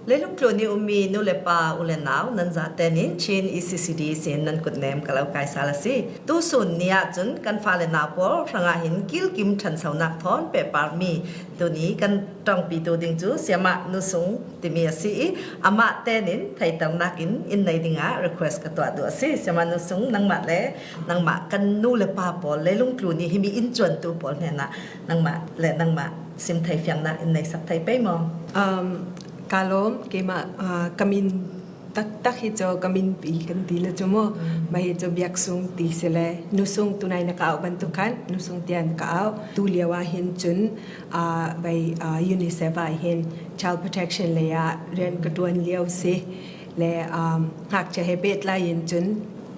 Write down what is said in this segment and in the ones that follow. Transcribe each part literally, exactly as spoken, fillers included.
Leilung tlun i ummi nu le pa u le nau nan zate nin Chin E C C D sin nan kutnem ka lo kaisal a si. Tusun ni ah cun kan fa le nau pawl hrangah hin kilkim ṭhansonak thawn pehparmi tuni kan ṭongpitu ding cu Siamah Nu Sung timi a si i amah tenin theiternak in in nei dingah request ka tuah duh a si. Siamah Nu Sung, nangmah le nangmah kan nu le pa pawl, leilung tlun i himi inncuantu pawl hnenah nangmah le nangmah sim thei fiangnak in nei sak thei pei maw? Um, ka lawm, keimah, ah, ka min taktak hi cu ka min pi kan ti le cu maw? Mm. Mah hi cu Biak Sung ti si le, Nu Sung tunai na ka auh bantuk khan Nu Sung tian ka auh. Tu lio ah hin cun, ah, vai, ah, UNICEF ah hin child protection lei ah rian ka ṭuan lio si. Le, um, ngakchia he pehtlai in cun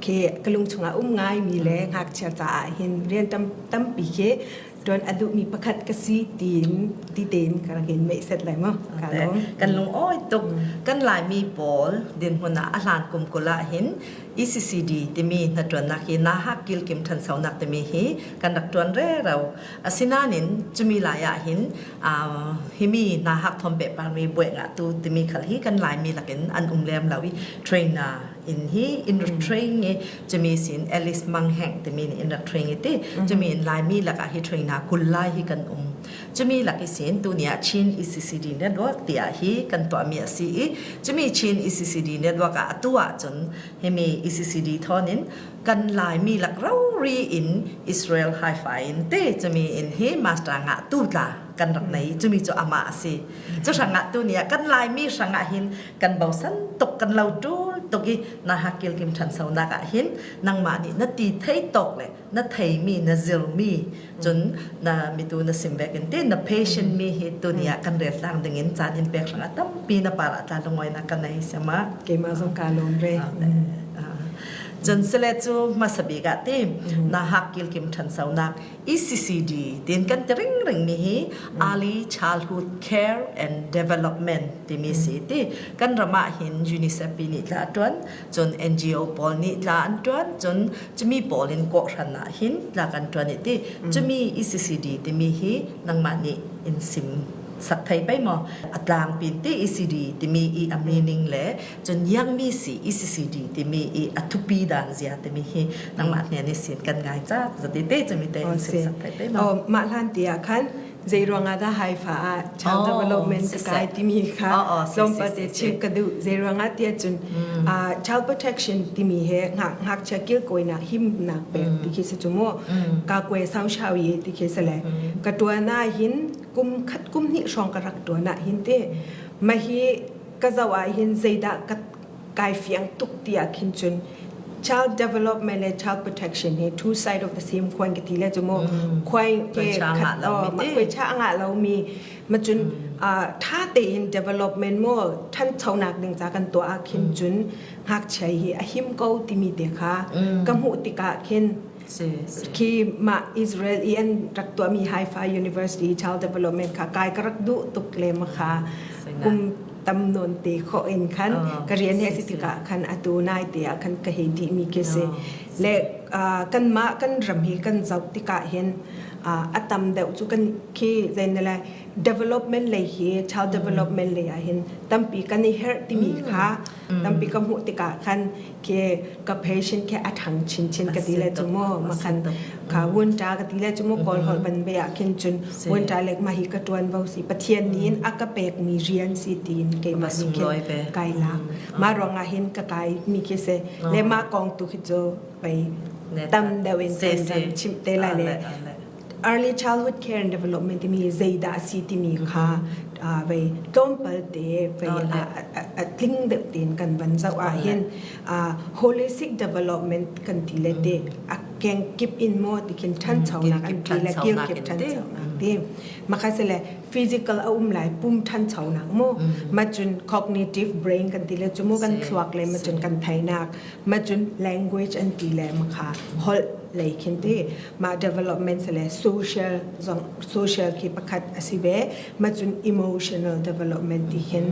khi ka lung chungah um ngaimi le ngakchia caah hin rian tam, tampi khi ṭuan a duhmi pakhat ka si tiin, ti tein ka rak in meihset lai maw? Ka lawm. Kan lungawi tuk. Mm. Kan Laimi pawl dinhmun ah a hlan kum kul ah hin E C C D timi hnaṭuannak hi, nahak kilkim ṭhansonak timi hi kan rak ṭuan rero. Asinain cumi lai ah hin, aa, himi nahak thawn pehparmi buaih ngahtu timi khal hi kan Laimi lakin an um lem lo i trainer in hi in rak train i, cumi sin Alice Mang Heng timi nih in rak train i ti. Cumi in Laimi lakah hi trainer kul lai hi kan um. Cumi lak ihsin tuni ah Chin E C C D Network tiah hi kan tuahmi a si i, cumi Chin E C C D Network ah atu ah cun himi E C C D thawn in kan Laimi lak rori in Israel Haifa in ti, cumi in hi master ngahtu tla kan rak nei, cumi cu amah a si. Cu hrangah tuni ah kan Laimi hrangah hin kan bosan tuk, kan lo ṭul tuk i, nahak kilkim ṭhansonak ah hin nangmah nih na ti thei tawk le na theimi, na zirmi, cun na mitu na sim vekin ti, na patient mi hi tuni ah kan rel tlang dingin caan in pek hrangah tampi na parah tla lungawinak ka nei, Siamah. Keimah zong ka lawm ve. Ah, ah. Cun sile cu hmasa bik ah ti, nahak kilkim ṭhansonak, E C C D tin kan ti ringring mi hi, Early Childhood Care and Development timi si ti. Kan ram ah hin UNICEF pi nih tla a ṭuan, cun N G O pawl nih tla an ṭuan, cun cumi pawl in kawhhran ah hin tla kan ṭuan i ti. Cumi E C C D timi hi nangmah nih in sim sak thei pei maw? A tlangpi in ti E C D timi i a meaning le cun ziangmi si E C C D timi i a thupi dan zia timi hi nangmah hnen ihsin kan ngai cak zat i ti, cumi te in sim sak thei pei maw? Oh, mah hlan ti ah khan, zeiruangah dah Haifa ah child development ka kai timi kha tlawmpal te chim ka duh. Zeiruangah tiah cun, ah, child protection timi he ngak, ngakchia kilkawinak himnak pek ti khi si cu maw? Ka kuai sau shau i ti khi si le. Ka ṭuan ah hin kum khat kum hnih hrawng ka rak ṭuan ah hin ti. Mah hi ka zoh ah hin zeidah ka kai fiang tuk tiah khin cun child development le child protection hi two side of the same coin ka ti le cu maw? Coin ke khat, oh, mah khuaicha a ngah lomi. Mah cun, ah, ṭha tein development maw, ṭhanchonak ding ca kan tuah ah khin cun ngakchia hi a him ko timi te kha ka hmuh tikah khin khi mah Israel i an rak tuahmi Haifa University Child Development kha kai ka rak duh tuk le mah kha kum tam nawn te khawh in khan ka rian he si tikah khan atu nai te ah khan ka hei dihmi khi si. Le, ah, kanmah kan ram hi kan zoh tikah hin, ah, a tam deuh cu kan khi zei na le development lei hi, child development lei ah hin tampi kan i herh timi kha tampi ka hmuh tikah khan khi ka patient khi a ṭhang chinchin ka ti le cu maw, mah khan kha wunta ka ti le cu maw, Kawl holh ban bei ah khin cun wunta le mah hi ka ṭuan vo si, Pathian nih in a ka pekmi rian si tiin keimah nih khin kai lak. Mah ruangah hin ka kai mi khi si le mah kong tu khi cu pei tam deuh in kan chimh te lai le. Early childhood care and development timi zeidah a si timi kha, ah, vei tlawmpal te vei a, a, a, a tling deuh tein kan van zoh ah hin, ah, holistic development kan ti le te, a keng kip in maw ti khin ṭhanchonak an ti le kilkip ṭhanchonak ti. Mah kha si le physical a um lai pum ṭhanchonak maw. Mah cun cognitive brain kan ti le cu maw kan thluak le mah cun kan theinak. Mah cun language an ti le mah kha holh lei khin ti. Mah development si le social zong, social khi pakhat a si ve. Mah cun emotional development ti khin.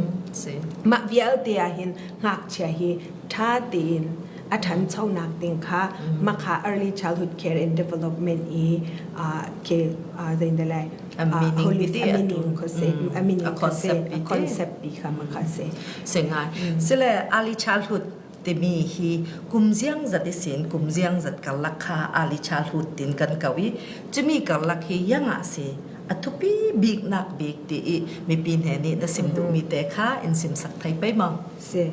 Mah vialte ah hin ngakchia hi ṭha tein A ṭhanchonak ding kha, mm, makha early childhood care and development i, ah, ke, ah, zei in ding lai, a, ah, meaning holis-, ti a a meaning tu. Kho se, mm, a meaning a kho se, concept a pi te. Concept pi kha, mm, makha se. Se ngai. Mm. Sile early childhood timi hi kum ziang zat ihsin, kum ziang zat karlak kha early childhood tin kan ko i, cumi karlak hi ziangah si a thupi biknak bik ti i mipi hnen i na sim duh, mm, mi te kha in simsak thei pei maw? Se.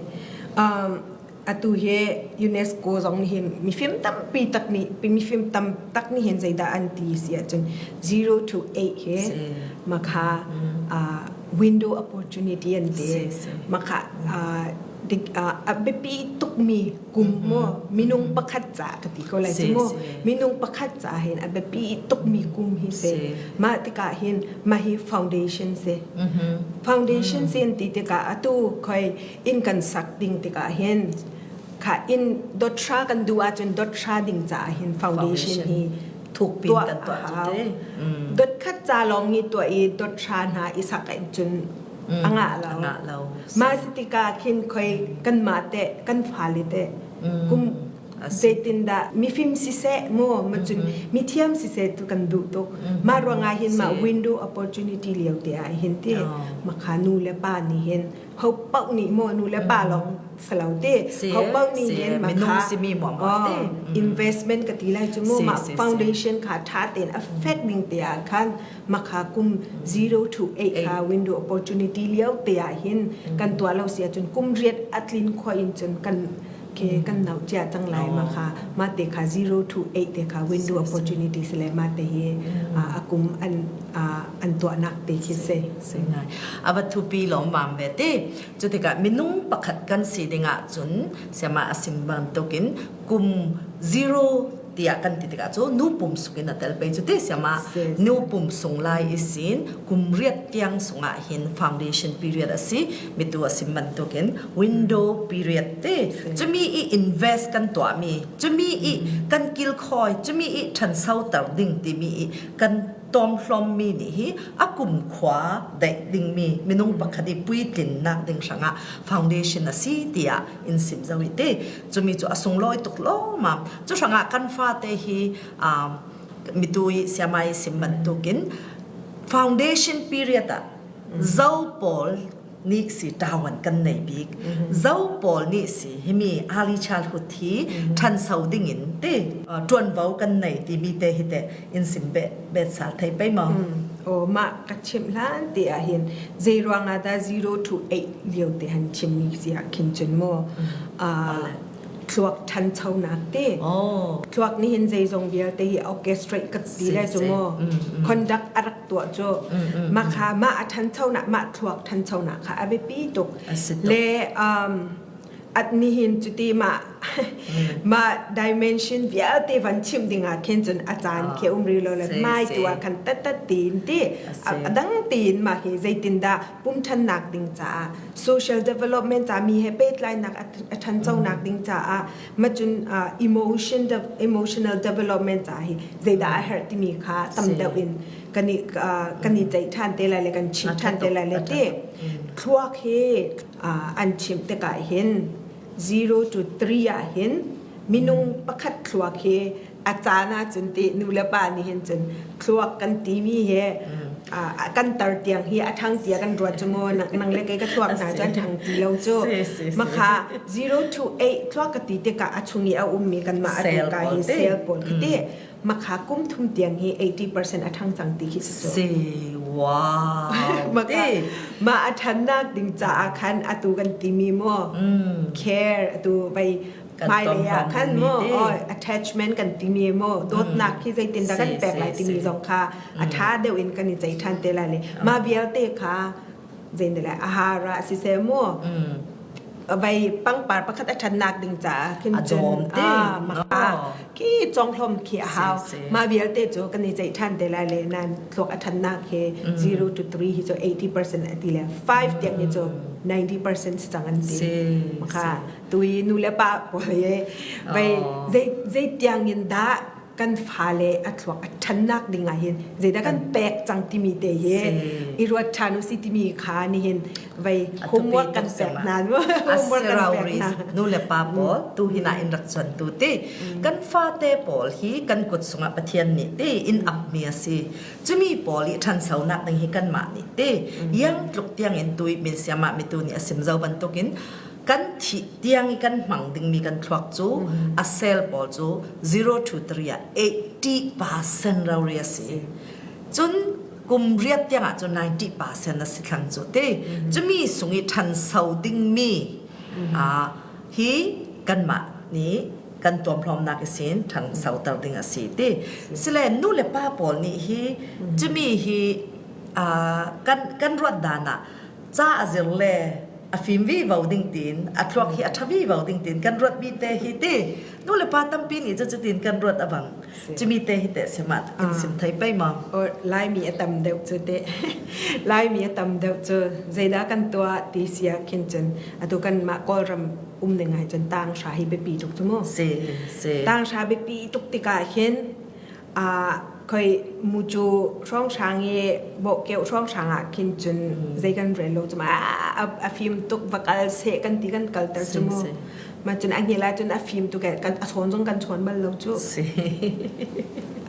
Um, atu hi UNESCO zong nih hin mifim tampi tak nih, mifim tam tak nih hin zeidah an ti si ahcun zero to eight hi, si, makha, mm, ah, window opportunity an ti. Si, si. Makha, ah, dik, ah, a biapi tukmi kum, mm-hmm, maw, minung, mm-hmm, pakhat ca ka ti ko lai, si, cu maw, si, minung pakhat ca hin a biapi tukmi kum hi si. Si. Mah tikah hin mah hi foundation si. Mm-hmm. Foundation, mm, si an ti tikah atu khoi inn kan sak ding tikah hin kha inn dot hra kan duh ahcun dot hra ding caah hin foundation, foundation hi thukpi in tuah kan tuah a hau. Cu te. Mm. Dot khat ca lawng i tuah i dot hra hna i sak ahcun, mm, a ngah lo. A ngah lo. Mah si tikah khin khoi kanmah te, kan fale te, mm, kum a si. Zeitindah mifim siseh maw, macun, mm-hmm, mithiam siseh tu kan duh tuk. Mm-hmm. Mah ruangah hin mah si. Window opportunity lio te ah hin ti. Oh. Makha nu le pa nih hin, hopaoh nih maw, nu le pa, mm, lawng si lo ti. Si, hopaoh nih si, hin minung makha, simi maw maw, oh, ti. Mm. Investment ka ti lai cu maw, si, mah si, si. Foundation kha ṭha tein a fek ding te ah khan makha kum zero to eight kha, eight, window opportunity lio te ah hin, mm, kan tuah lo si ahcun kum riat a tlin khawh in cun kan, ke, mm, kan nauh cia cang lai, oh, makha, mah te kha zero to eight te kha window, si, si, opportunity si le mah te hi, mm, ah, a kum an, ah, an tuahnak te khi si, si. Si ngai. A va thupi lawmmam ve ti. Cutikah minung pakhat kan si ding ahcun, siama a sim bantukin kum zero tiah kan ti tikah cu nu pum sungin a tel pei cu ti, siama, si, si, nu pum sung lai ihsin kum riat tiang sungah hin foundation period a si, mitu a sim bantukin window period ti. Si. Cumi i invest kan tuahmi, cumi i, mm, kan kilkhawi, cumi i ṭhansoter ding timi i kan tawmhlawmmi nih hi a kumkhua daih dingmi minung pakhat i puitlinnak ding hrangah foundation a si, tiah in sim zo i ti. Cumi cu a sunglawi tuk lawmmam. Cu hrangah kan fate hi, um, mitu i siama i sim bantukin foundation period ah, mm, zo pawl nih si tawan kan nei bik. Mhm. Zo pawl nih si himi early childhood hi, mhm, ṭhanso dingin ti, uh, ṭuanvo kan nei timi te hi te in sim bet, bet sal thei pei maw? Mm. Oh, mah ka chimh hlan te ah hin zei ruangah dah zero to eight lio te han chimmi si ah khin cun maw? Mm. Ah, thluak ṭhanchonak te. Oh. Thluak nih hin zeizong vialte hi orchestrate ka ti le cu si, si, maw? Mm, mm. Conduct a rak tuah cu. Mm, mm, mm. Makha, mah a ṭhanchonak, mah thluak ṭhanchonak kha a biapi tuk. A si tuk. Le, um, at nih hin cuti mah, mm, mah dimension vialte van chimh ding ah khin cun a caan, ah, khi a um rih lo le, si, mah si, tu ah khan tat tat tiin ti. A si. A, a dang tiin mah hi zeitindah pumṭhannak ding caah, social development ca mi he pehtlainak a, a ṭhanchonak, mm, ding caah, macun, ah, emotion de-, emotional development ca hi zeidah a herh timi kha tam, si, deuh in kan i, ah, kan i, mm, ceih ṭhan te lai le kan chimh ṭhan te lai le ti. A ṭha tuk, a ṭha tuk. Mm. Thluak hi, ah, an chimh tikah hin zero to three ah hin minung, mm, pakhat thluak hi a caan ah cun ti, nu le pa nih hin cun thluak kan timi hi, mm, ah, kan tar tiang hi a ṭhang tiah kan ruat cu maw, nang, nang le kei ka thluak hna cu a ṭhang ti lo cu. Si, si, si. Makha zero to eight thluak ka ti tikah a chung i a ummi kanmah a, sel, tu ka pawl hi ti, sel pawl ka ti. Mm. Makha kum thum tiang hi eighty percent a ṭhang cang ti khi si cu. Si, wow. Makha, ti, mah a ṭhannak ding caah khan atu kan timi maw? Mm. Care, atu vai kan hmailei ah khan maw? Kan tawmhlawm mi te. Oh, attachment kan timi maw? Mm. Dawtnak khi zeitindah kan, si, pek lai, si, timi, si, zong kha a, mm, ṭha deuh in kan i ceih ṭhan te lai le. Ah. Mah vialte kha zei in ding lai, a har ah siseh maw? Mm. A vai pangpar pakhat a ṭhannak ding caah khin cun, a dawm te. Ah, makha, oh, khi cawnghlawm khi a hau. Si, si. Mah vialte cu kan i ceih ṭhan te lai le, nan thluak a ṭhannak hi, mm, zero to three hi cu eighty percent a ti le, five tiang hi cu, mm, ninety percent si cang an ti. Si, makha, si, tu i nu le pa pawl hi vai, oh, zei, zei tiang in dah kan fale a thluak a ṭhannak dingah hin zeidah kan pek cang timi te hi i ruat ṭhan uh si timi kha nihin vai homework kan pek hna. Homework kan pek hna. Nu le pa pawl, tu hin ah in rak cuantu te kan fate pawl hi kan kut sungah Pathian nih te in apmi a si. Cumi pawl i ṭhansonak ding hi kanmah nih te iang tluk tiangin tu i min siamah mitu nih a sim zo bantukin kan thih tiang i kan hmang dingmi kan thluak cu a sel pawl cu zero to three ah eighty percent rori a si. Cun kum riat tiangah cu ninety percent a si thlang cu te. Cumi sung i ṭhanso dingmi aa, hi kanmah nih kan tuamhlawmnak ihsin ṭhansoter ding a si ti. Sile nu le pa pawl nih hi cumi hi aa, kan, kan ruat dan ah ca a zir le a fim vivo ding tiin, a thluak hi a ṭha vivo ding tiin kan ruatmi te hi ti. Nu le pa tampi nih cu cutin kan ruat a bang. Cumi te hi te siamah in sim thei pei maw? Laimi a tam deuh cu te. Laimi a tam deuh cu zeidah kan tuah ti si ah khin cun atu kanmah Kawlram um ning ai cun tanghra hi biapi tuk cu mu. Tanghra biapi tuk tikah hin aa, khoi mucu hrawnghrang i bawhkeuh hrawnghrang ah khin cun zei kan rel lo cu ma, a, a fim tuk va kal seh kan ti kan kalter cu mu. Ma cun a hngilh lai cun a fim tuk e, kan, a chawn zong kan chawn bal lo cu.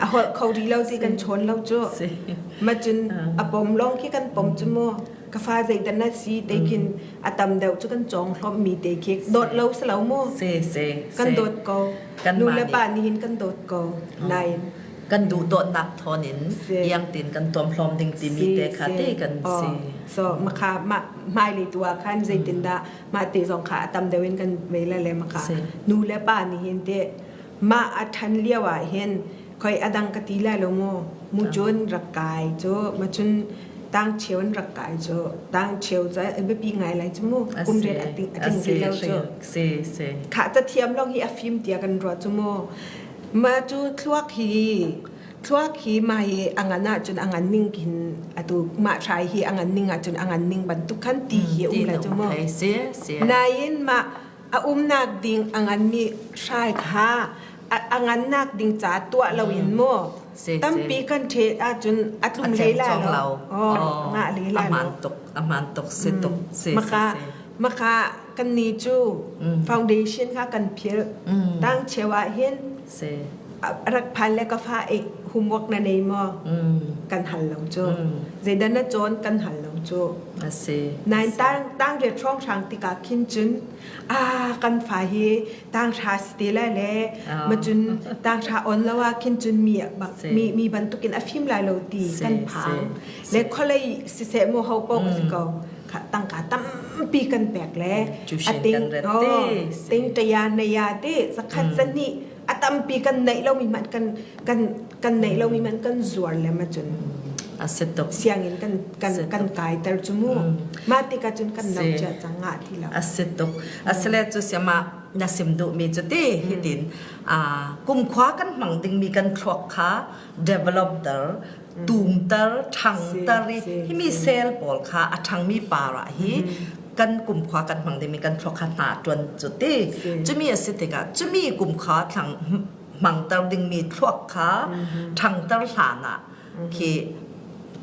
A holh kho rih lo ti kan chawn lo cu. Ma cun a pom lawng khi kan pom cu mu. Ka fa zeidah na si te khin a tam deuh cu kan cawng hlawmhmi te khi dawt lo si lo mu. Kan dawt ko. Nu le pa nih hin kan dawt ko. Nain kan duhdawtnak thawn in iangtin kan tuamhlawm ding timi te kha te kan si. So, makha, mah, hmailei tu ah khan zeitindah mah te zong kha a tam deuh in kan vei le le makha. Nu le pa nih hin te mah a ṭhan lio ah hin khoi a dang ka ti lai lo mu. Mucun rak kai cu, macun tangcheu an rak kai cu, tangcheu cu a biapi ngai lai cu mu. Kum riat a ting, a ting rih lo cu. Kha cathiam lawng hi a fim tiah kan ruah cu mu. Ma cu thluak hi, thluak hi mah hi a ngan ahcun a ngan ning khin, atu mah hrai hi a ngan ning ahcun a ngan ning bantuk khan ti hi a um lai cu mu. Nain mah a umnak ding a nganmi hrai kha a, a ngannak ding ca tuah lo in mu. Tampi kan ṭheh ahcun a tlum hlei lai lo. Ngah hlei lai lo. A hmaan tuk, a hmaan tuk, si tuk, si, si, si. Makha, makha kannih cu foundation kha kan philh. Tangcheu ah hin a rak phan le ka fa ei homework na nei maw? Kan hal lo cu. Zeidah na cawn kan hal lo cu. Nain tang, tang riat hrawnghrang tikah khin cun, aa, kan fa hi tanghra si te lai le, macun tanghra on lo ah khin cun mi, mi, mi bantukin a fim lai lo ti kan phang. Le khualei siseh maw, ho paoh a si ko. Kha tangka tampi kan pek le a teng, teng taya naya te, zakhat zahnih a tampi kan neih lomi hmanh kan, kan, kan neih lomi hmanh kan zuar le macun a si tuk. Sianginn kan, kan, kan kaiter cu mu. Mah tikah cun kan no cia cang ngah ti lo. A si tuk. A si le cu siamah na sim duhmi cu ti hitin, aa, kumkhua kan hmang dingmi kan thluak kha developter, tumter, ṭhangter i himi sel pawl kha a ṭhangmi par ah hi kan kumkhua kan hmang dingmi kan thluak kha hna ṭuan cu ti. Cumi a si tikah cumi kumkhua thlang hmangter dingmi thluak kha ṭhangter hlan ah khi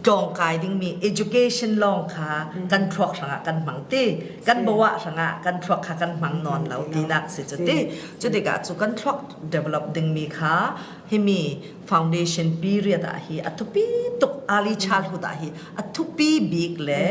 tlawngkai dingmi education lawng kha kan thluak hrangah kan hmang ti. Kan bawah hrangah kan thluak kha kan hmang nawn lo tinak si cu ti. Cu tikah cu kan thluak develop dingmi kha himi foundation period ah hi a thupi tuk, early childhood ah hi a thupi bik le,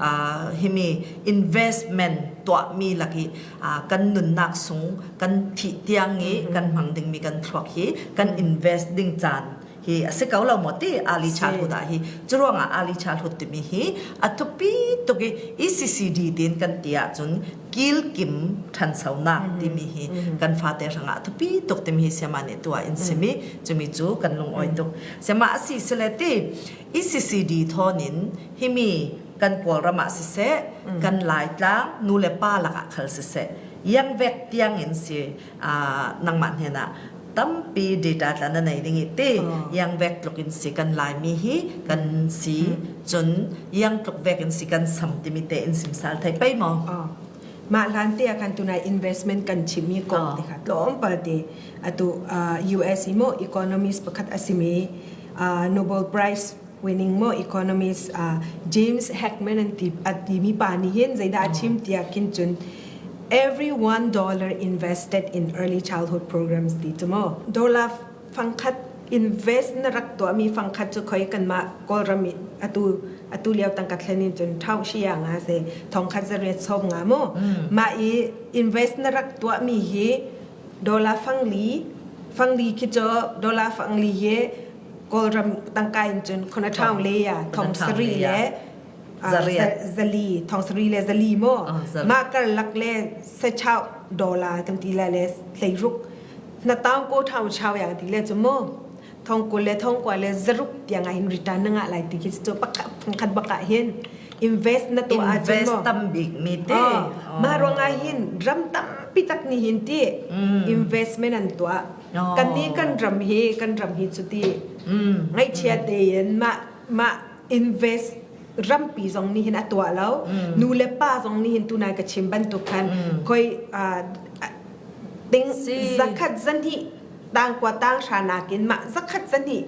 aa, himi investment tuahmi lak i, aa, kan nunnak sung kan thih tiang i kan hmang dingmi kan thluak hi kan invest ding caan hi a si ko lo maw ti, early childhood ah hi. Curuangah early childhood timi hi a thupi tuk i, E C C D tin kan ti ahcun kilkim ṭhansonak timi hi kan fate hrangah a thupi tuk timi hi siamah nih tuah in simi, cumi cu kan lungawi tuk. Siamah a si si le ti, E C C D thawn in himi kan Kawlram ah siseh, kan Laitlang nu le pa lakah khal siseh, iangvek tiang in si, aa, nangmah hnenah tampi data tla na nei ding i ti, iangvek tluk in si kan Laimi hi kan si, cun iangtluk vek in si kan Sam timi te in sim sal thei pei maw? Mah hlan te ah khan tunai investment kan chimmi kong te kha tlawmpal te, atu, ah, U S i maw economist pakhat a simi, ah, Nobel Prize winning maw economist, ah, James Heckman an ti, a timi pa nih hin zeidah a chim ti ah khin cun, every one dollar invested in early childhood programs ti cu maw, dollar fangkhat invest na rak tuahmi fangkhat cu khoi kanmah Kawlram i atu, atu lio tangka thlen in cun thong hria nga se, thongkhat zariat sawm nga maw. Mah i invest na rak tuahmi hi dollar fangli, fangli khi cu dollar fangli hi Kawlram tangka in cun khona thong le ya, thong sari le, ah, zariat, za-, zali, thong sari le zali maw. Mah karlak le sachau dollar kan ti lai le hleiruk, na tang ko thau chau yang ti le cu maw, thong kul le thong kua le zaruk tiang ah hin return na ngah lai ti khi cu pakhat, pakhat bakah hin invest na tuah ah cun maw. Invest tam bik mi te. Mah ruangah hin ram tampi tak nih hin ti investment an tuah. Kan nih kan ram hi, kan ram hi cu ti ngaihchia tein mah, mah invest rampi zong nih hin a tuah lo. Nu le pa zong nih hin tunai ka chim bantuk khan khoi, ah, ah, ting zakhat zahnih tangkua tanghra nakin mah zakhat zahnih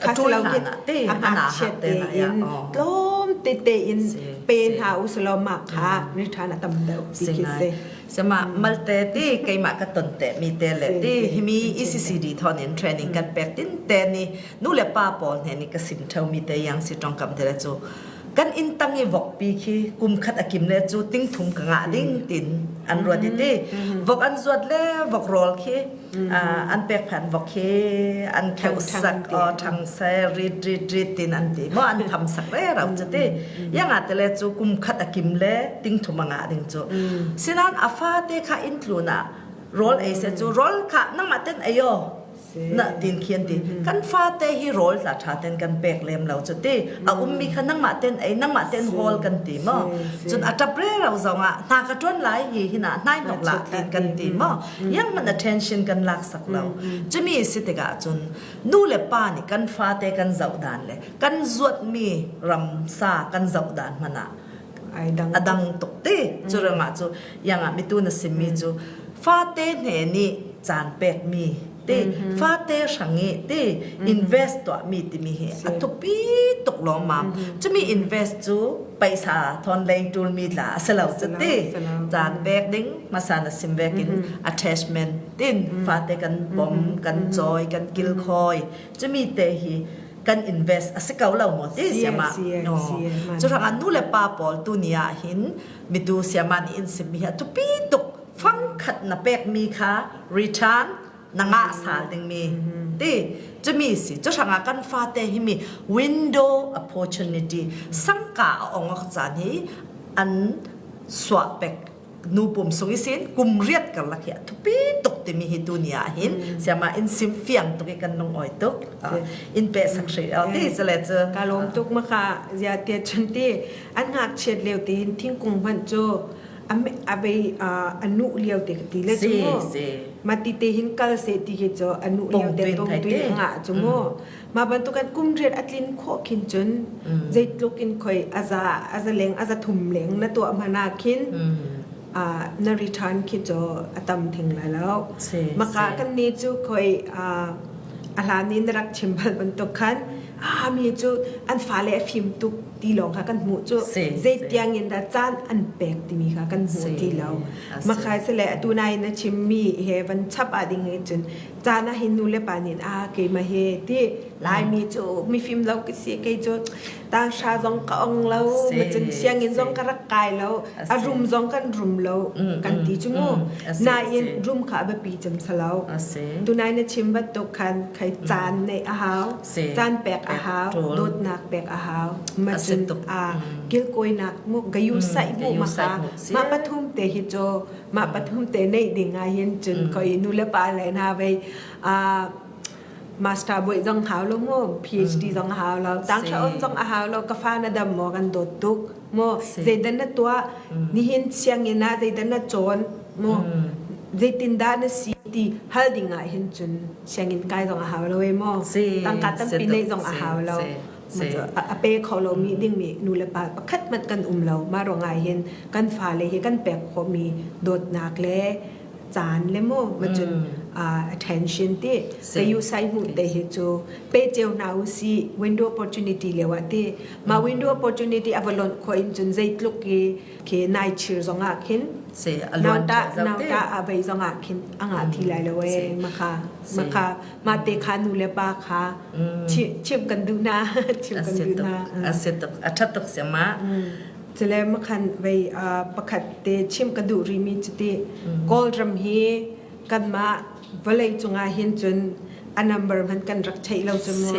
kha si lo hin a ngakchia tein tlawm tete in pe hna u si lo, mah kha return a tam deuh ti khi si. Sima malte ti keimah ka ton te mi te le ti himi E C C D thawn in training kan pek tin te ni nu le pa pawl hnen i ka sim theu mi te yang si ṭongkam te le cu kan inn tang i vokpi khi kum khat a kim le cu ting thum ka ngah ding tin an ruat i ti. Vok an zuat le vok rawl khi, ah, an pek phan vok khi an kheuh sak, aw, thang se rit rit rit tin an ti maw, an tham sak rero cu ti. Yang ah te le cu kum khat a kim le ting thum a ngah ding cu. Sinain a fate kha inn tlun ah rawl ei seh cu rawl kha nangmah ten ei aw. Na tin khian ti. Kan fate hi rawl tla ṭha ten kan pek lem lo cu ti. A ummi kha nangmah ten ei, nangmah ten hawl kan ti maw. Cun a ṭap rero zongah hna ka ṭuan lai hi, hinah hnai hnok lah tin kan ti maw. Yang hmanh attention kan laksak lo. Cumi si tikah cun nu le pa nih kan fate kan zoh dan le kan zuatmi ramsa kan zoh dan hmanh ah a dang tuk ti. Cu ruangah cu yang ah mitu na simmi cu fate hnen i caan pekmi ti, fate hrang i ti, invest tuahmi timi hi a thupi tuk lawmmam. Cumi invest cu paisa thawn lei ṭulmi tla a si lo cu ti. Caan pek ding hmasa na sim vekin attachment tin fate kan bawm, kan cawi, kan kilkhawi, cumi te hi kan invest a si ko lo maw ti, siama? Cu hrangah nu le pa pawl tuni ah hin mitu siama nih in simmi hi a thupi tuk, fangkhat na pekmi kha return na ngah sal dingmi ti, cumi si. Cu hrangah kan fate himi window opportunity sangka a ong awk caan hi an suah pek. Nu pum sung ihsin kum riat karlak hi a thupi tuk timi hi tuni ah hin siama in sim fiang tuk i kan lungawi tuk. Ah, in pehsak hrih aw ti cu le cu. Ka lawm tuk makha zia tiah cun ti an ngakchiat lio ti hin thingkung hmanh cu a me-, a vei, ah, a nuh lio te ka ti le cu maw? Mah ti te hin kal seh ti khi cu a nuh lio te pungtuin a ngah cu maw? Mah bantuk kan kum riat a tlin khawh khin cun zeitluk in khoi a za, a za leng, a za thum leng na tuah hmanh ah khin, ah, na return khi cu a tam theng lai lo. Maka kan ni cu khoi, ah, a hlan in rak chim bal bantuk khan, ah, mi cu an fale a fim tuk ti lawng kha kan hmuh cu. Zei tiang in dah caan an pek timi kha kan hmuh ti lo. Makhai si le atu nai na chimmi he van chap ah ding hi cun caan ah hin nu le pa nih, ah, keimah he ti, Laimi cu mifim lo ka si, kei cu tanghra zong ka ong lo, macun sianginn zong ka rak kai lo, a rum zong kan rum lo, kan ti cu mu. Nain rum kha a biapi cem si lo. Tunai na chim bantuk khan khai caan neih a hau, caan pek a hau, dawtnak pek a hau, macun a kilkawinak mu, gayu saih mu, maka mah pathum te hi cu, mah pathum te neih ding ah hin cun khoi nu le pa le hna vei, aa, master buaih zong hau lo mu, P H D zong hau lo, tangṭha on zong a hau lo, ka fa na dam maw kan dawt tuk mu, zeidah na tuah, nihin sianginn ah zeidah na cawn mu, zeitindah na si ti hal ding ah hin cun sianginn kai zong a hau lo e mu, tangka tampi neih zong a hau lo. Mah cu a, a pe kho lo mi ding mi nu le pa pakhat hmanh kan um lo. Mah ruangah hin kan fale hi kan pek khawh mi dawtnak le caan le maw, mah cun, ah, attention ti, ka U sai hmuh te hi cu pe cio hna u sih, window opportunity lio ah ti. Mah window opportunity a va lonh khawh in cun zeitluk i khi nai chir zongah khin, nauta, nauta a vei zongah khin a ngah thi lai lo e. Makha, makha, mah te kha nu le pa kha chim, chim kan duh hna, chim kan duh hna. A si tuk, a ṭha tuk si mah. Cule makhan vei, ah, pakhat te chim ka duh rih mi cu ti, Kawlram hi kanmah vawlei cungah hin cun a number hmanh kan rak theih lo cu mu.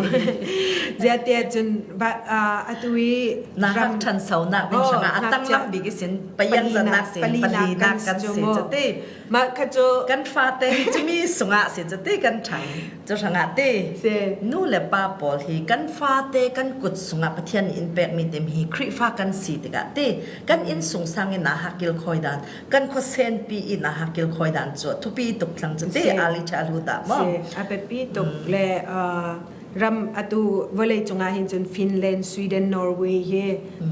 Ziate cun va, ah, atu i na ram ṭhansonak ding hrangah a tanglam bik i sin payan zanak sin palinak kan si cu ti. Mah kha cu kan fate hi cumi sungah si cu ti kan ṭhang. Cu hrangah ti, nu le pa pawl hi kan fate kan kut sungah Pathian nih in pekmi timi hi Khrihfa kan si tikah ti, kan innsungsang in aa kilkhawi dan, kan khuasenpi in aa kilkhawi dan cu a thupi tuk thlang cu ti, early childhood ah maw? A biapi tuk le, ah, ram atu vawlei cungah hin cun Finland, Sweden, Norway hi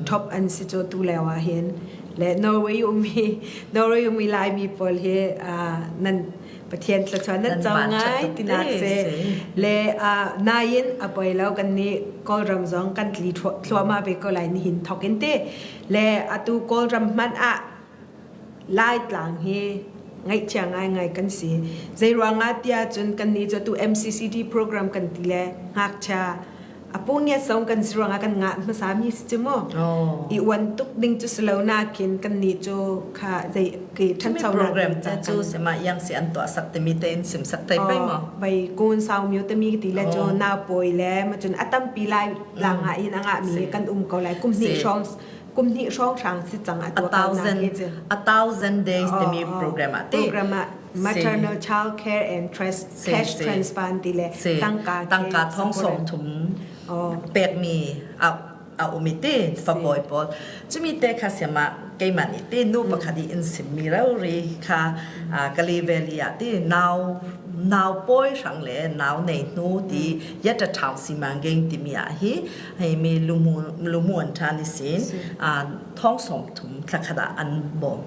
top an si cu tu lio ah hin. Le Norway ummi, Norway ummi Laimi pawl hi, ah, nan Pathian thluachuah nan co ngai tinak si. Le, ah, nain a poi lo, kannih Kawlram zong kan tli thluahmah ve ko lai nihin thawk in ti. Le atu Kawlram hmanh ah Laitlang hi ngaihchia ngaingai kan si. Zeiruangah tiah cun kannih cu atu M C C D program kan ti le ngakchia a pungiat song kan si ruangah kan ngah hmasa mi si cu maw? I uan tuk ding cu si lo nakin kannih cu kha zei ke ṭhanchonak program te cu sima yang si an tuahsak timi te in simsak thei pei maw? Vai kun sau mio timi ti le cu nau pawi le macun a tampi lai lang ah in a ngah mi kan um ko lai. Kum hnih hrawng, kum hnih hrawng hrang si cang a tuah ko nak hi cu. A thousand days timi program ah ti. Program ah maternal child care and trans-, cash transfer ti le tangka, tangka thong sawm thum pekmi a, a um i ti, fabawi pawl. Cumi te kha siamah keimah nih ti, nu pakhat i in simmi rori kha, ah, Kalay Valley ah ti, nau, nau pawi hrang le nau nei hnu ti, yata thau si mang geng timi ah hi, hei mi lumu, lumu an ṭhan i sin, ah, thong sawm thum thlakhat ah an bawm.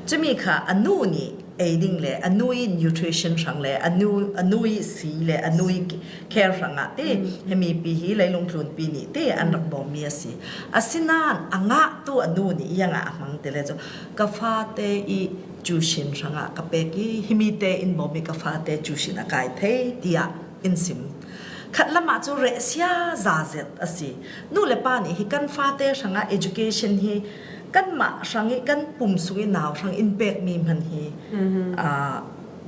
Cumi kha a nu nih ei ding le a nu i nutrition hrang le a nu, a nu i si le a nu i care hrangah ti, hemi pi hi leilung tlunpi nih ti an rak bawmmi a si. Asinain a ngahtu a nu nih iangah a hmang ti le cu, ka fate i tuition hrangah ka pek i himi te in bawm i ka fate tuition a kai thei, tiah in sim. Khat lamah cu rehsia za zet a si. Nu le pa nih hi kan fate hrangah education hi kanmah hrang i kan pum sung i nau hrang in pekmi hman hi, ah,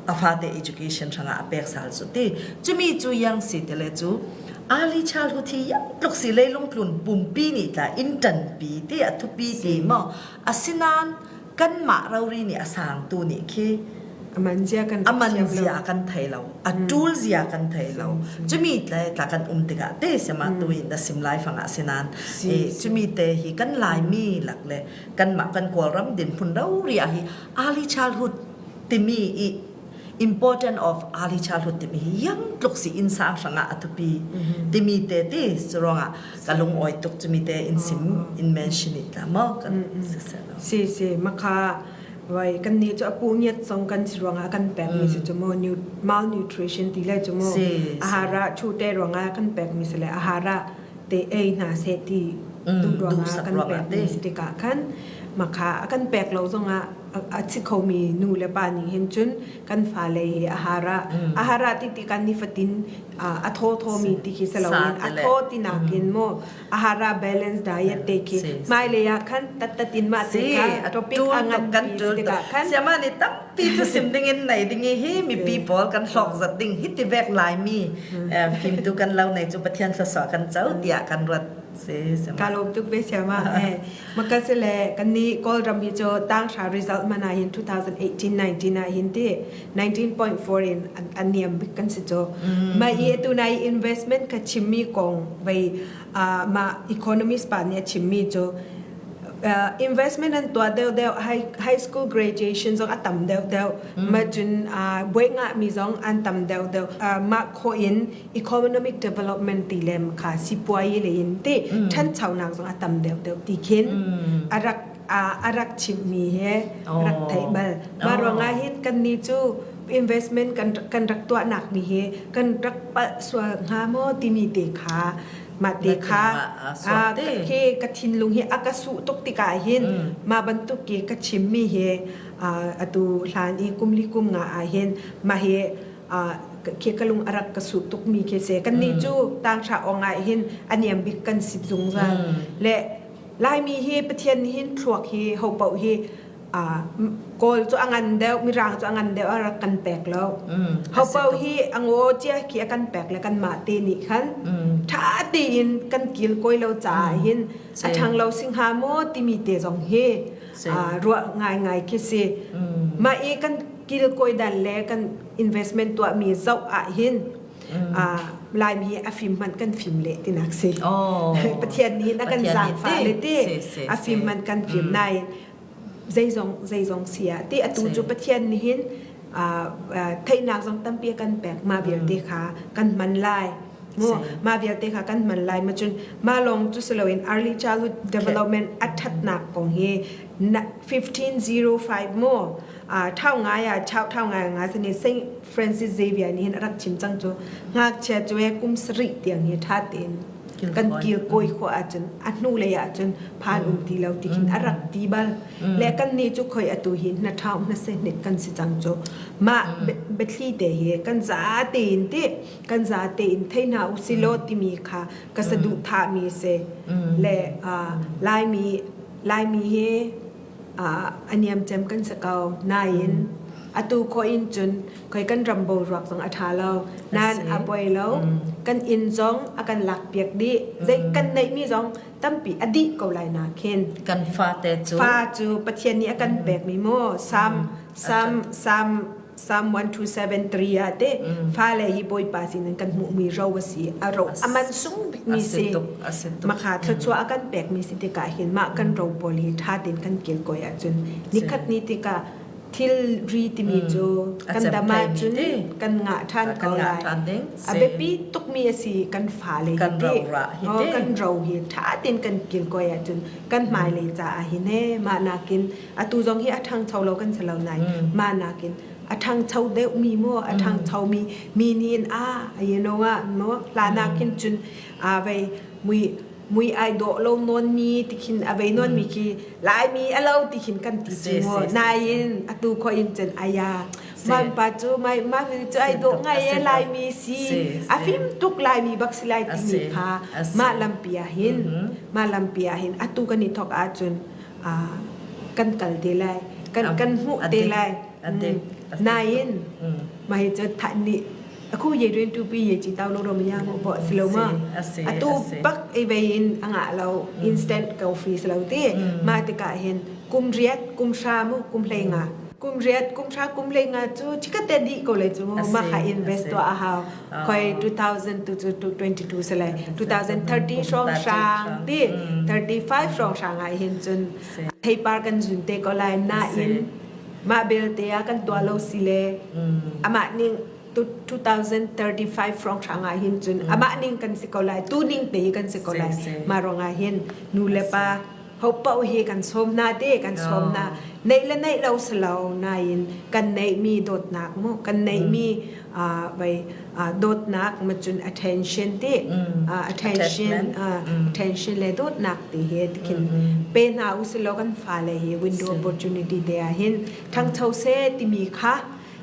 a fate education hrangah a pek sal cu ti. Cumi cu yang si ti le cu early childhood hi yang tluk si, leilung tlun pumpi nih tla in ṭanpi ti a thupi ti maw? Asinain kanmah rori nih a sangtu nih khi a manzia kan, a manzia kan thei lo, a ṭulzia kan thei lo. Cumi tla, tla kan um tikah te siamah tu in na sim lai fangah sinan, eh, cumi te hi kan Laimi lak le kanmah kan Kawlram dinhmun rori ah hi early childhood timi i important of early childhood timi hi yang tluk si, innsang hrangah a thupi timi te ti, curuangah ka lungawi tuk cumi te in sim, in mention i tla maw kan siseh lo. Si, si, makha vai kannih cu a pungiat song kan si ruangah kan pekmi si cu maw, nu-, malnutrition ti le cu maw, ahara chute ruangah kan pekmi si le ahara te ei hna seh ti duh ruangah kan pekmi si tikah khan makha a kan pek lo zongah a, a si khomi nu le pa nih hin cun kan fale hi ahara, ahara ti ti kan ni fatin, ah, a thaw thaw mi ti khi si lo in a thaw ti nakin maw, ahara balance diet te khi hmailei ah khan tat tat in mah si, te kha a topic ṭul a ngan kan pi si tikah khan siama nih tam pi thusim ding in nei ding i hi mipi pawl kan hlawk zat ding hi ti vek Laimi, eh, fimtu kan lo nei cu Pathian thluasuah kan co tiah kan ruat si, siama. Ka lawm tuk ve siama, eh. Maka si le kannih Kawlram hi cu tanghra result man ah hin two thousand eighteen nineteen ah hin ti nineteen point four in a, a niam bik kan si cu. Mah i atu nai investment ka chimmi kong vei, ah, mah economist pa nih a chimmi cu Uh, investment an tuah deuhdeuh, high, high school graduation zong a tam deuhdeuh. Mm. Macun, uh, buai ngah mi zong an tam deuhdeuh. Uh, mah khawh in economic development ti lem kha sipuai le in ti, mm, ṭhanchonak zong a tam deuhdeuh ti khin. Mm. A rak, uh, a rak chim mi he, a rak, oh, theih bal. Mah, oh, ruangah hin kanni cu investment kan, kan rak tuahnak mi he, kan rak palh sual hnga maw timi te kha, mah te kha, ah, suak, ah, te. Ka, khi ka thinlung hi a ka suh tuk tikah hin, mm, mah bantuk khi ka chim mi hi, ah, atu hlan i kum li kum nga ah hin, mah hi, ah, ka, khi ka lung a rak ka suh tuk mi khi si. Kanni, mm, cu tangṭha awng ah hin a niam bik kan si zungzal. Mm. Le Laimi hi Pathian nih hin thluak hi, hopaoh hi, aa, m-, Kawl cu a ngan deuh, Mirang cu a ngan deuh, a rak kan pek lo. Mm, a si tuk. Hopaoh hi a ngaw cia khi a kan pek le kanmah te nih khan, mm, ṭha tein kan kilkawi lo caah, mm, hin a, si, ṭhang lo si hnga maw timi te zong hi, si, aa, ruah ngaingai khi si. Mm. Mah i kan kilkawi dan le kan investment tuahmi zoh ah hin, mm, aa, Laimi hi a fim hmanh kan fim leh tinak si. Oh. Pathian nih hin a kan, Pathian nih zaangfah ti, le ti, si, si, a fim, si, hmanh kan fim, mm, nain zeizong, zeizong si ah ti, atu, si, cu Pathian nih hin, aa, aa, theihnak zong tampi a kan pek, mah vialte, mm, kha kan hman lai. Mu, si, mah vialte kha kan hman lai. Macun mah lawng cu si loin early childhood, okay, development a ṭhatnak kong hi na, fifteen zero five maw, aa, ṭhau ngai ah, ṭhau, ṭhau ngai ah nga sani Saint Francis Xavier nih hin a rak chim cang cu, ngakchia cu e kum sarih tiang hi ṭha tein kan kilkawi, kilkawi khawh ahcun, a hnulei ahcun phan, mm, um ti lo ti khin, mm, a rak ti bal. Mm. Le kanni cu khoi atu hi hna ṭhau hna seh hnit kan si cang cu, mah, mm, be-, biathli te hi kan za tein ti, kan za tein thei hna u si law, mm, timi kha ka saduhthah, mm, mi si. Mm. Le, aa, Laimi, Laimi hi, aa, a niam cem kan si ko, nain, mm, atu khawh in cun khoi kan ram boruak zong a ṭha lo, a, nan si, a buai lo, mm, kan inn zong a kan lakpiak dih, zei, mm, kan neihmi zong tampi a dih ko lai nakin. Kan fate cu, fa cu Pathian nih a kan, mm, pekmi maw, Sam, mm, Sam, a ṭha, Sam, Psalm one two seven three ah te, mm, fale hi Bawipa sinin kan hmuhmi ro a si, a ro a, a man sung bikmi si, a si tuk, a si tuk. Makha thluachuah, mm, a kan pekmi si tikah hin mah kan, mm, ro pawl hi ṭha tein kan kilkawi ahcun, si, nikhat ni tikah thilri timi, mm, cu a kan cem dam ahcun, theimi ti, kan ngah ṭhan, a kan ko ngah lai, ṭhan ding, a si, biapi tukmi a si kan fale hi ti, kan ro rah hi, oh, ti, kan ro hi ṭha tein kan kilkawi ahcun kan hmai, mm, le caah hin he, mah nakin atu zong hi a ṭhangcho lo kan si lo nain, mm, mah nakin a ṭhangcho deuhmi maw, a, mm, ṭhangchomi, mi nih in, ah, a, you know, ah, maw, hla, mm, nakin cun, ah, vei, mui, mui ai dawh lo nawnmi, tikhin a vei nawnmi, mm, khi Laimi a lo tikhin kan ti, si, cu maw, si, si, nain, si, atu khawh in cun, aya, si, man pa cu, mai, man cu, si, ai dawh tuk, ngai a si e, tuk, Laimi si, si, a, si, fim tuk Laimi bak si lai, a, timi, si, kha, a, si, mah lampi ah hin, mm-hmm, mah lampi ah hin, atu kan i thok ahcun, aa, kan kal te lai, kan, a, kan hmuh te lai. A dik, a dik, mm, a dik. Nain, mm, mah hi cu thah nih, a khu ye rian tupi ye ci tau lo ro maya maw, bawh si lo ma. Si, a si, atu a si. Bak i vei in a ngah lo, mm, instant coffee si lo ti. Mm. Mah tikah hin kum riat, kum hra maw, kum hlei nga. Mm. Kum riat, kum hra, kum hlei nga cu, cikate dih ko lai cu, a si, mah kha invest, a si, tuah a hau. Ah. Khoi two thousand two to twenty-two si lai. Two thousand thirty hrawng hrang ti, mm, thirty-five hrawng hrang ah hin cun, si, theipar kan zun te ko lai, na, si, in mah belte ah kan tuah lo si le, mm, amah ning tu, two thousand thirty-five hrawng hrang ah hin cun, mm, amah ning kan si ko lai, tu ning te hi kan si ko lai. Si, si. Mah ruang ah hin nu le, si, pa, hopaoh hi kan sawm hna te, kan sawm hna. Oh. Neih le neih lo si lo, nain kan neihmi dawtnak maw, kan neihmi, mm, aa, vai, aa, dawtnak macun attention te, mm, aa, attention, attachment, aa, mm, attention le dawtnak te hi tikhin, mm, mm, pe hna u si lo kan fale hi window, si, opportunity te ah hin ṭhangcho seh timi kha,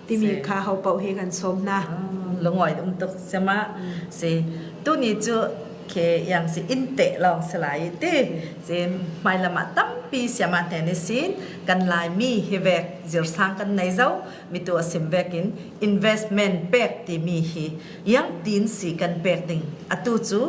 timi, si, kha hopaoh hi kan sawm hna. Ah, lungawi um tuk siamah. Mm. Si, tuni cu khi yang si in teh lawng si lai ti. Mm. Si, hmailam ah tampi siamah hnen ihsin kan Laimi hi vek zirsang kan nei zo, mitu a sim vekin investment pek timi hi yang tin si kan pek ding. Atu cu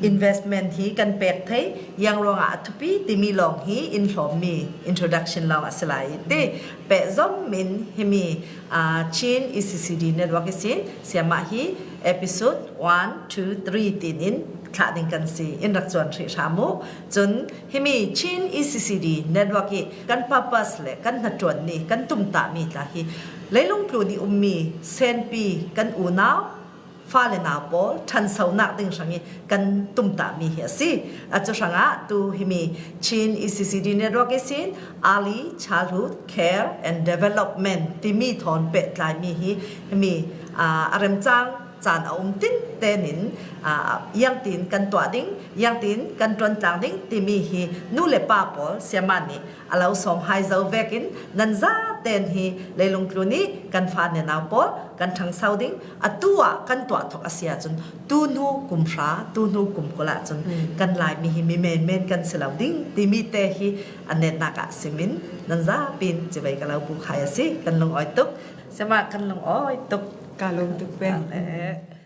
investment hi kan pek thei, yang ruangah a thupi timi lawng hi in hlawmmi introduction lawng a si lai ti. Pehzom in himi, aa, Chin E C C D Network ihsin siamah hi episode one, two, three tinin thlah ding kan si in rak cuan hrih hram uh. Cun himi Chin E C C D network i kan purpose le kan hnaṭuan mi, kan tumtah mi tla hi leilung tlun i ummi senpi kan unau, fa le nau pawl ṭhansonak ding hrang i kan tumtah mi hi a si. A cu hrangah tu himi Chin E C C D network ihsin Early Childhood Care and Development timi thawn pehtlai mi hi himi, aa, a remcang caan a um tinten in, aa, ziangtin kan tuah ding, ziangtin kan ṭuantlang ding timi hi nu le pa pawl siama nih a lo sawm hai zo vekin nan zaten hi leilung tlun i kan fa le nau pawl kan ṭhangso ding, atu ah kan tuah thok a si ahcun tu hnu kum hra, tu hnu kum kul ahcun kan Laimi hi mi menmen kan si lo ding timi te hi a netnak ah simin nan zapi in civei ka lo bu khai a si. Kan lungawi tuk. Siama kan lungawi tuk. Ka lawm tuk peng. Ka le.